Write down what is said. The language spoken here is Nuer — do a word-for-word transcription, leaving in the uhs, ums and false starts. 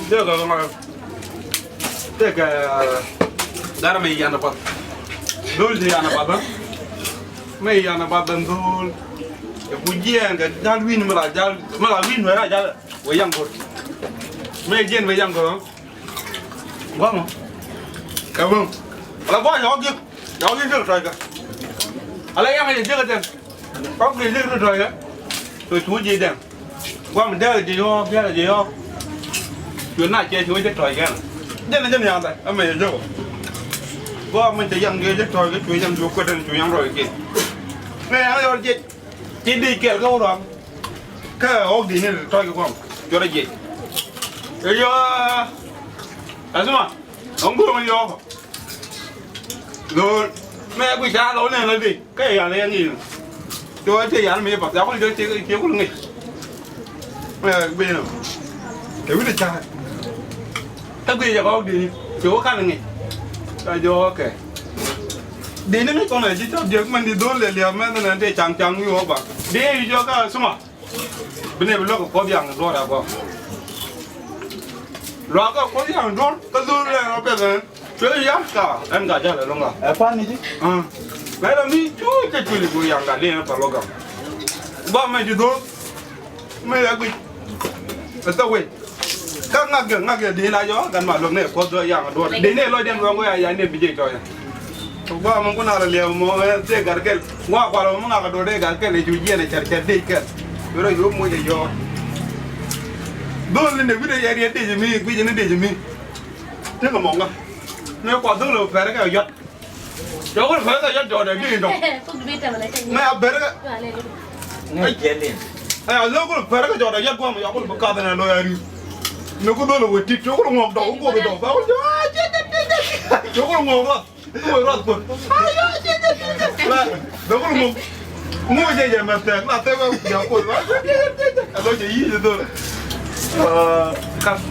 Tëëkɛ ŋɔl. Tëëkɛ, eh, garɛ mi yan path. Dhol ti yan path, eh. Mi yan path ben dhol. Ɛ ku jiɛɛn kɛ jal wi̱n mi la jal, mi la wi̱n wee ra jal. Wee yaŋ go̱r. Mi jiɛɛn wee yaŋ go̱r, eh. Guamɔ. Kɛ wee. Ala guamɔ yɔ gik. Yɔ gik jek tɔy kɛ. Ala yaŋ jek jek tɛn. Kɔk gik jek tɔy kɛ. Tɔ cu ji̱ dɛŋ. Guam dɛl ji̱ yɔɔk, dɛl ji̱ yɔɔk. Cu na cɛ cu jɛ tɔ̱ɔ̱c kɛn. Jɛn jɛn ya̱ŋ dɛ, ɛmɛ jɛ jɛ wä. Guam min cɛ ya̱ŋ jɛ jɛ tɔ̱ɔ̱c kɛ cu ya̱ŋ cu kuet ɛn cu ya̱ŋ rɔy kɛ. Mɛ ya̱ŋ yɔr jɛ. Ci di kɛl kä wä rɔam. Kä ɣɔk di ni tɔ̱ɔ̱c kɛ guam. Cuɔrɛ jɛ. Ɛ yɔ. Ɛsuma. Ɔŋ guam yɔɔk. Lo̱o̱r mɛ gui ca lɔ nɛ la di kä yal yɛ ŋi̱i̱n. Cɔ cɛ yal mi path ya kul jɔ cɛ cɛ kul ŋi̱i̱c. Mɛ gui nɔ. Kɛ wi̱n ca. Kä gui jɛ kɔk di cɛ wä kan ŋi̱i̱c. Ka jɔ kɛ. Di ni mi kɔn ɛ ji̱ cɔp jɛ mɛn di dhol lɛ liap mɛn nɛ tɛ caŋ caŋ wi̱i̱ wä ba. Di yu jɔ ka suma. Bi nɛ bi luäk kɛ kuɔth yaŋ duɔ̱ɔ̱r a gɔaa. Luakä kuɔth yaŋ duɔ̱ɔ̱r kä dhol lɛ rɔ pɛth ɛn. Cuɛ ya̱ ka ɛn ka jal ɛ lo̱ŋ a. Ɛ kuan ni ji̱. Mɛ la mi cu cɛ cuili ku yaŋ ka liɛn pa luäk gam. Gɔaa mɛ ji̱ dhol. Mɛ ya guic. Ɛ thɛ wec. Kä ŋa̱kɛ ŋa̱kɛ di̱i̱n a yɔ gan ma luäk nɛ kuɔth dɔ̱ yaŋ duɔ̱ɔ̱r. Di̱i̱n nɛ lɔcdɛn luäŋ wä ya ya̱ nɛ bi jɛ cɔyɛ. Gua mɛ kun a lɛ liɛw mɔ ɛ thie gat kɛl. Gua kual mɔ ŋak a dɔr dee gat kɛl ɛ cu jiɛn ɛ cɛr cɛr dee kɛl. Yɔrɔ yop moc ɛ yɔɔr. Dhol ni ne wi̱n ɛ yɛ riɛt dee jɛ mi guic ni dee jɛ mi. Tekɛ mɔ ŋa. Mɛ kua dhol ɛ pɛr kɛ yɔt. Yɔ kun pɛr kɛ yɔt jɔɔdɛ dee dɔŋ. Mɛ a bɛr kɛ. Ŋa jɛlin. Ɛ a lɛ kun pɛr kɛ jɔɔdɛ yɔt gua mɛ yɔ kun bi kath ni a lɔ ya riu. Ni kun dhol ɛ wä tit yɔ kun ŋuɔk dɔŋ kun gobi dɔŋ. Yɔ kun ŋuɔk dɔŋ. Ŋuɔ̱c ruath kuɔth. Dɔ̱kul ŋuɔ̱k. Ŋuɔ̱k jɛ jɛ mɛ thɛk la thɛk wä jɛ kuɔth. Ɛ lɔ jɛ yi̱ jɛ dhol. Ɛ, kath.